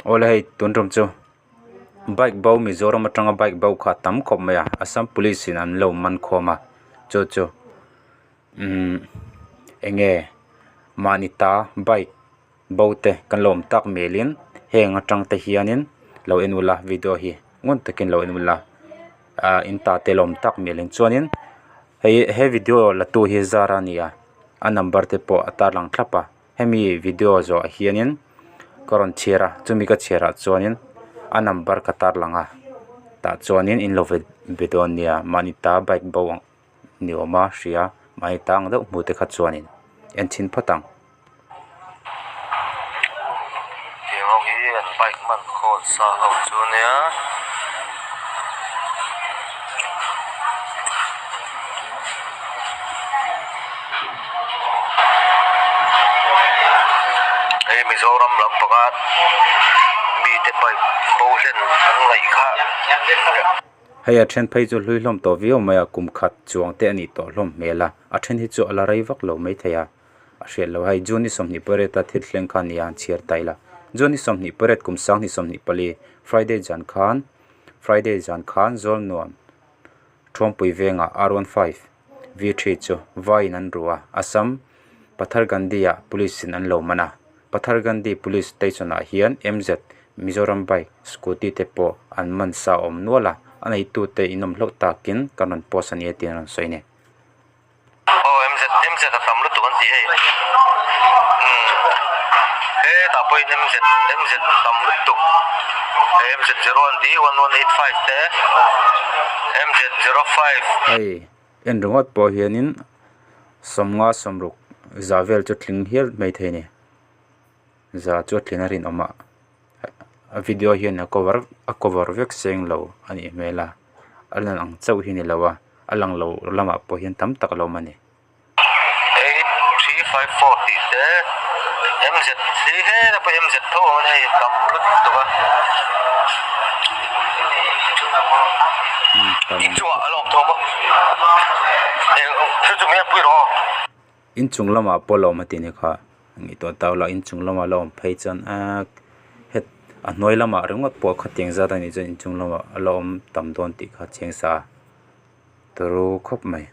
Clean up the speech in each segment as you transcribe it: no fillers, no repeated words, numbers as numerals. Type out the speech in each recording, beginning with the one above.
Awle hei tun tum chu bike bo Mizoram atanga bike bo kha a tam khawp mai a Assam police in an lo man khawm a chu chu umm eng nge mahni ta bike bo te kan lo awm tak mel in heng atang te hianin lo en ula video hi ngun takin lo en ula ah in ta te lo awm tak mel in chuanin hei he video la tu hi zara a ni a a number te pawh a tarlang thlap a. Hemi video zawh ah hianin ka rawn chhiar a chumi ka chhiar ah chuanin a number ka tar lang a tah chuanin in lo ve be dawn nia mahni ta bike bo ang ni awm a hria mahni ta ang deuh hmuh te kha chuanin en chhin phawt ang. Tiang ho hi an bike man khawl sa ho chu ania. Hei Mizoram lampanga mite bike bo hlen an ngaih kha. Hei a then phei chu hlui hlawm tawh viau mai a, kum khat chuang te a nih tawh hlawm hmel a, a then hi chu a la rei vak lo maithei a, a hriat loh. Hei June ni 28 a thil thleng kha nia an chhiar ta ila, June ni 28 kum 2024 Friday zan khan Friday zan khan Zawlnuam Thuampui vengah R15 V3 chu vaiin an ru a, Assam Pathargandi-ah Police-in an lo man a. Pathargandi Police Station-ah hian MZ Mizoram Bike, Scooty te pawh an man sa a awm nual a, a neitute inawm hlauh takin kan rawn post a nia tih an rawn sawi a ni. Aw MZ MZ a tam lutuk an ti hei umm hetah pawhin MZ MZ tam lutuk MZ 01 185 te MZ 05. Hei en ringawt pawh hianin sawmnga sawmruk za vel chu tling hial mai thei a ni za chu a tlin a rinawm a a video hian a cover a cover vek seng lo a nih hmel a a lan ang chauh hi a ni lo a. A lang lo lamah pawh hian tam tak a lo awm a ni. 8354 tih te MZ hi heta pawh MZ tho ang a ni hei tam lutuk a inchungah a lo awm thawm a eng chu chu mi a pui rawh aw. Inchung lamah pawh a lo awm a tih ni kha ngaihtuah tau la inchung lamah a lo awm phei chuan aaa het a hnuai lamah ringawt pawh khatiang zat a nih chuan inchung lamah a lo awm tam dawn tih kha a chiang sa a. Turu khawp mai.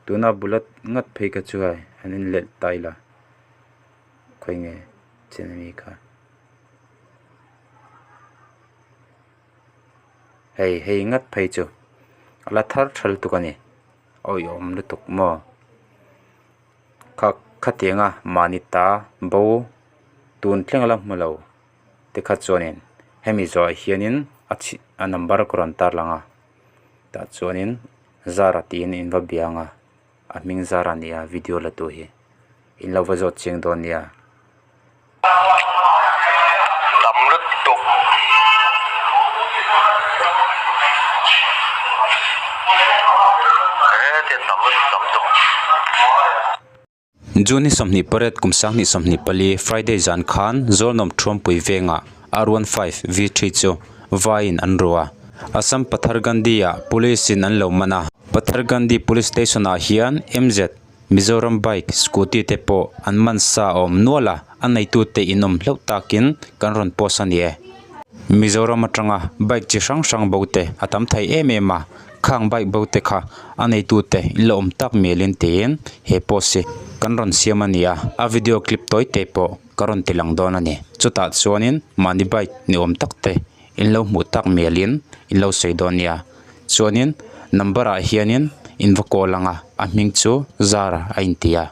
Tuna bullet ngat phei kha chu hei an in let ta ila khawi nge chen ami kha hei hei ngat phei chu a la thar tha lutuk a ni awihawm lutuk maw. Kha khatianga mahni ta bo tun thleng la hmu lo te kha chuanin hemi zawhah hianin a chhi a number ka rawn tar lang a tah chuanin zara tiin in va bia ang a a hming zara a ni a video la tu hi in lo va zawt chiang dawn nia. Tam lutuk. He tiang tam lutuk tam tuk. June ni 28 kum 2024 Friday zan khan Zawlnawm Thuampui vengah R15 V3 chu vaiin an ru a. Assam Pathargandi-ah Police in an lo man a. Pathargandi Police Station-ah hian MZ Mizoram bike, scooty te pawh an man sa a awm nual a, a neitute in awm hlauh takin kan rawn post a ni e. Mizoram atanga bike chi hrang hrang bo te a tam thei em em a, khang bike bo te kha a neitute in la awm tak mialin tiin he post hi kan rawn siam a ni a, a video clip tawi te pawh ka rawn ti lang dawn a ni. Chutah chuanin mahni bike ni awm tak te in lo hmuh tak mialin in lo sawi dawn nia. Chuanin number ah hianin in va call ang a a hming chu Zara a inti a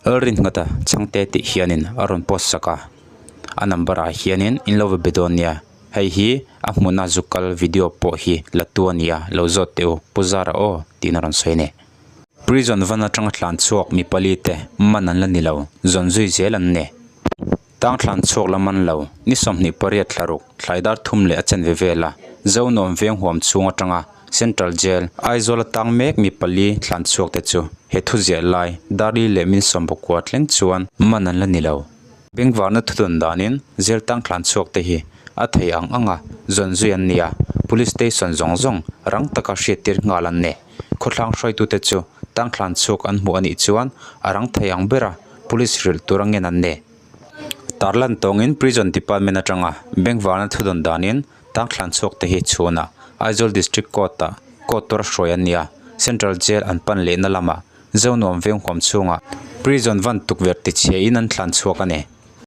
Lalrinngata chhangte tih hianin a rawn post sak a a number ah hianin in lo va be dawn nia hei hi a hmuna zu kal video pawh hi la tu a nia lo zawt teh u Pu Zara aw tiin a rawn sawi a ni. Prison van atanga tlan chhuak mi pali te man an la ni lo zawn zui zel an ni. Tang thlan chhuak la man lo, ni 28 thlaruk, thlaidar thum leh a chanve vela Zonuam veng huam chhung atanga Central Jail, Aizawl atang mek mi pali thlan chhuak te chu he thuziah lai Darli leh min sawmpakua thleng chuan man an la ni lo. Bengvarna thudawn danin Jail tang thlan chhuak te hi a thei ang anga zawn zui an ni a. Police Station zawng zawng rang taka hriattir nghal an ni. Khawthlang hruaitute chu tangthlan chhuak an hmuh a nih chuan a rang thei ang bera Police hrilh tur a ngen an ni. Tarlan tawngin Prison Department atanga Bengvarna thudawn danin tangthlan chhuak te hi chhunah Aizawl District Court-ah court tur a hruai an ni a, Central Jail an pan lehna lamah Zonuam veng huam chhungah Prison van tukverh tichhiain an thlan chhuak a ni.